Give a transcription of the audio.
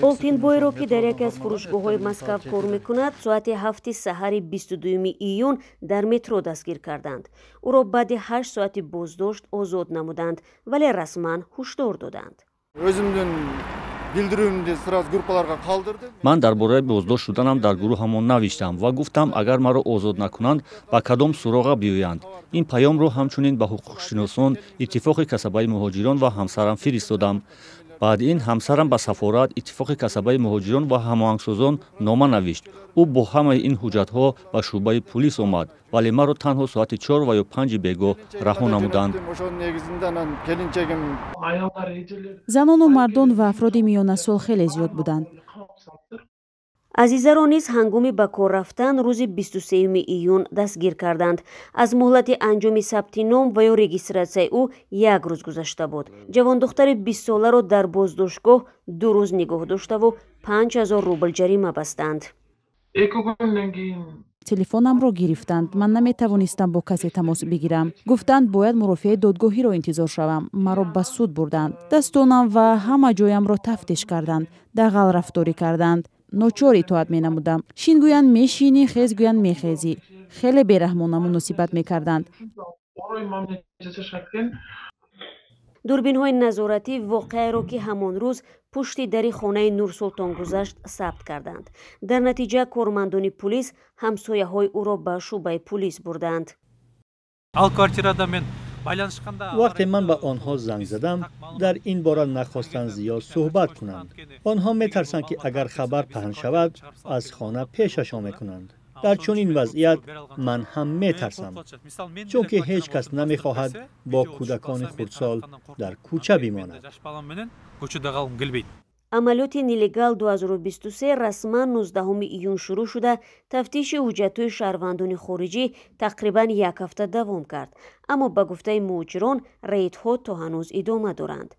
Олтинбойро, ки дар яке аз фурӯшгоҳҳои Москав кор мекунад, соати 7-и саҳари 22 июн дар метро дастгир карданд. Ӯро баъди 8 соати боздошт озод намуданд, вале расман ҳушдор доданд. Өзүмдүн билдирүүмдү сразу группаларга калтырдым. Ман дар бораи боздошт шуданам дар гурӯҳамон навиштам ва гуфтам, агар маро озод накунанд, ба кадом суроға биёянд. Ин паёмро ҳамчунин ба ҳуқуқшиносон, Иттифоқи касабаи муҳоҷирон ва ҳамсарам фиристодам. Баъд ин ҳамсарам ба сафорат, Иттифоқи касабаи муҳоҷирон ва ҳамоҳангсозон нома навишт. Ӯ бо ҳамаи ин ҳуҷҷатҳо ба шӯъбаи пулис омад, вале маро танҳо соати 4 ва ё 5-и бегоҳ раҳо намуданд. Ошонун негизинде анан келинчегим Занону мардон ва афроди миёнасол хеле зиёд буданд. Азизаро низ ҳангоми ба кор рафтан рӯзи 23 июн дастгир карданд. Аз муҳлати анҷоми сабти ном ва ё регистратсияи ӯ як рӯз гузашта буд. Ҷавондухтари 20-соларо дар боздоштгоҳ 2 рӯз нигоҳ доштаву 5000 рубл ҷарима бастанд. 2 күндөн кийин Телефонамро гирифтанд. Ман наметавонистам бо касе тамос бигирам. Гуфтанд, бояд мурофиаи додгоҳиро интизор шавам. Маро ба суд бурданд. Дастонам ва ҳама ҷоямро тафтиш карданд. Дағал рафторӣ карданд. Ночор итоат менамудам. Шин гӯянд, мешинӣ, хез гӯянд, мехезӣ. Хеле бераҳмона муносибат мекарданд. Орой мамиле жасашат экен. Дурбинҳои назоратӣ воқеаеро, ки ҳамон рӯз пушти дари хонаи Нурсултон гузашт, сабт карданд. Дар натиҷа кормандони пулис ҳамсояҳои ӯро ба шӯъбаи пулис бурданд. Ал квартирада мен байланышканда Вақте ман ба онҳо занг задам, дар ин бора нахостанд зиёд суҳбат кунанд. Онҳо метарсанд, ки агар хабар паҳн шавад, аз хона пешашон мекунанд. Дар чунин вазъият ман ҳам метарсам, чунки ҳеҷ кас намехоҳад бо кӯдакони хурдсол дар кӯча бимонад. Жаш балам менен көчөдө калгым келбейт. Амалиёти «Нелегал 2023» расман 19 июн шурӯъ шуда, тафтиши ҳуҷҷатҳои шаҳрвандони хориҷӣ тақрибан як ҳафта давом кард. Аммо ба гуфтаи муҳоҷирон, рейдҳо то ҳанӯз идома доранд.